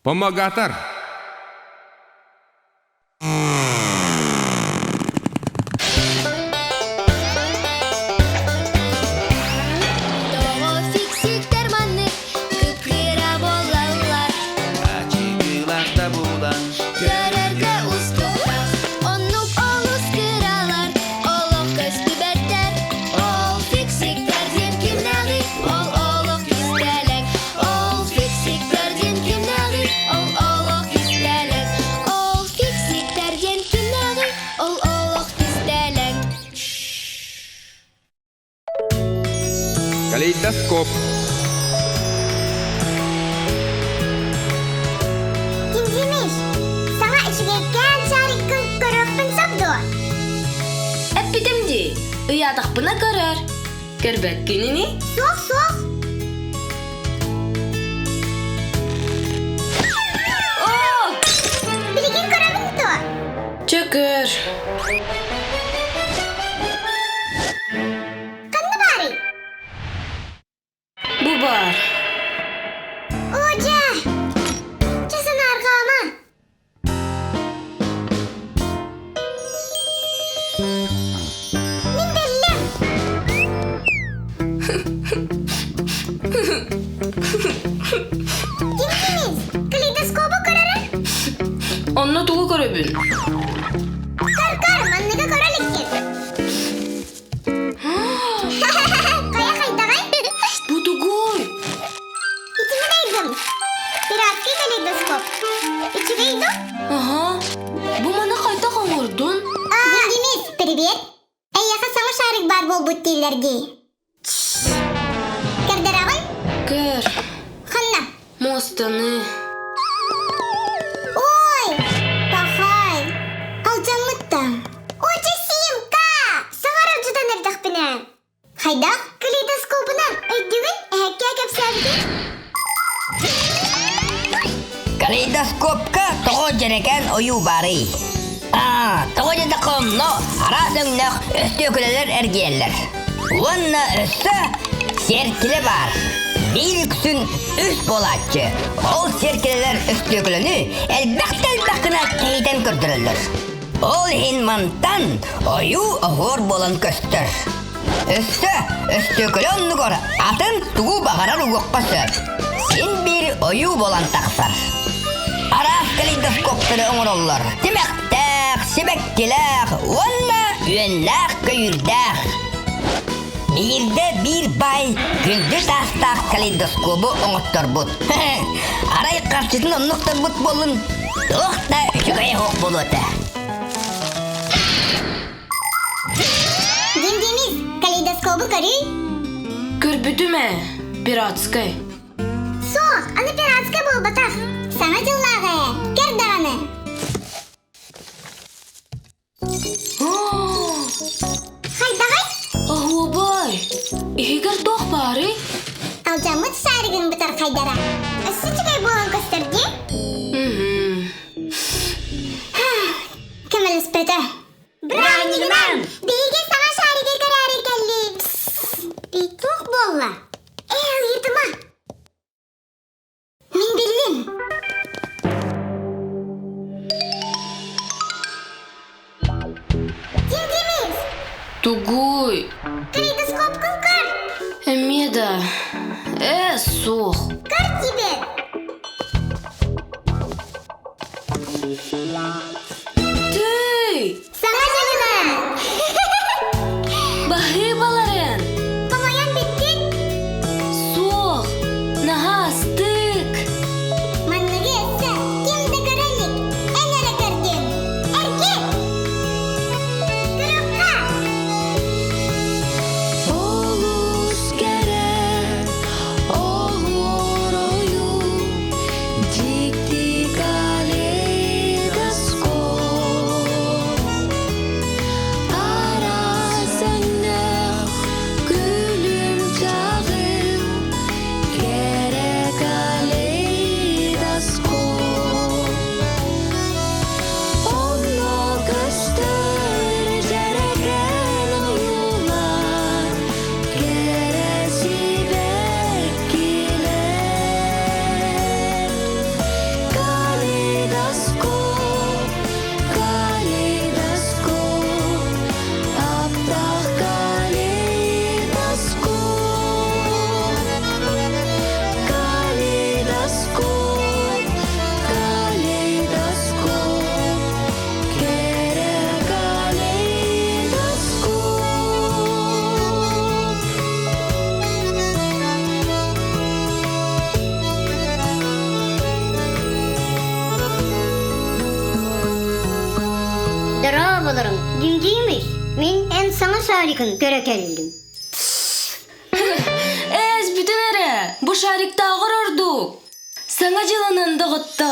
Помогатор! Тоҕо фиксиктэр маннык кып-кыра буолаллар? Ачыкылар да булан Көрөргө устуктах, оннук олус кыралар, олох көстүбэттэр. Ол фиксиктэр диэн кимнээҕий? Ол олох кистэлэҥ. Ол фиксиктэр диэн кимнээҕий? Ол олох кистэлэҥ. Ол фиксиктэр диэн кимнээҕий? Ол олох кистэлэҥ. Калейдоскоп. Кимдимиш, саҥа үчүгэйкээн шариккын көрүөхпүн сөп дуо? Эппитим дии, ыйаатахпына көрөр. Көрбөккүн ини? Суох, суох. Оо! Билигин көрөбүн дуо? Чөкөр. Ханна баарый? Бу баар. Оо, дьэ! Чэ санаарҕаама. Мин биллим. Ким-кимий? Калейдоскобу көрөрүн? Онно тугу көрөбүн? Көр-көр, манныгы көрө иликкин. Хайа хайдаҕай? Бу тугуй? Итимин айдым. Пиратский калейдоскоп. Үчүгэй дуо? Аха. Бу маны хайдах оҥордун? Денис, привет. Эйиэхэ саҥа шарик баар буолбут дииллэр дии. Көрдөрөҕүн? Көр. Ханна? Муостаны. Ой, пахай. Алдьаммыт да. Очи Симка! Саҥарар дьутан эрдэхпинэ. Хайдах калейдоскобунан өйдүгүн эһэккэ кэпсээбитин? Калейдоскопка тоҕо дьэрэкээн ойуу баарый? Аа, тоҕо диэтэххэ онно араас өҥнөөх өстүөкүлэлэр эргийэллэр. Уонна өссө сиэркилэ баар. Биир үксүн үс буолааччы. Ол сиэркилэлэр өстүөкүлэни элбэхтэ элбэх гына тэйитэн көрдөрөллөр. Ол иһин мантан ойуу оһуор буолан көстөр. Өссө өстүөкүлэ оннугар атын тугу баҕарар угуохха сөп. Син биир ойуу буолан тахсар. Араас калейдоскоптары оҥороллор. Тимэхтээх, сибэккилээх уонна үөннээх-көйүүрдээх. Биирдэ биир баай күндү таастаах калейдоскобу оҥотторбут. Арай харчытын оннуктарбыт буоллун, туох да үчүгэй оһох буолуо этэ. Дим Демис, калейдоскобу көрүй. Көрбүтүм ээ, пиратскай. Суох, аны пиратскай буолбатах. Саҥа дьыллааҕы ээ, кэр даҕаны. Хайдаҕай? Оһуобай! Иһигэр туох баарый? Алдьаммыт шаригын бытархайдара. Өссө үчүгэй буолан көстөр дии. Көмөлөспөтө. Браунигынан! Биһиги саҥа шариги көрөөрү кэллибит. Туох буолла? Ээ, ыйытыма. Мин биллим. Тим Тимис! Тугуй? Калейдоскопкун көр! Эмиэ да. Ээ, суох. Көр тебе! Түй! Саҥа дьылынан! Баһыыбаларын! Хомойон бүттүн? Суох! Наһаа астык! Манныгы өссө ким да көрө илик, эн эрэ көрдүн. Эргит! Күрүххэ! Олус кэрэ оһуор ойуу дьикти калейдоскоп араас өҥнөөх күлүм чаҕыл кэрэ калейдоскоп онно көстөр дьэрэкээн ойуулар кэрэ сибэккилэр. Дорооболоруҥ, Димдиимис, мин эн саҥа шарикын көрө кэллим. Эс, бүтүн эрэ, бу шариктааҕар ордук. Саҥа дьылынан доҕоттоор!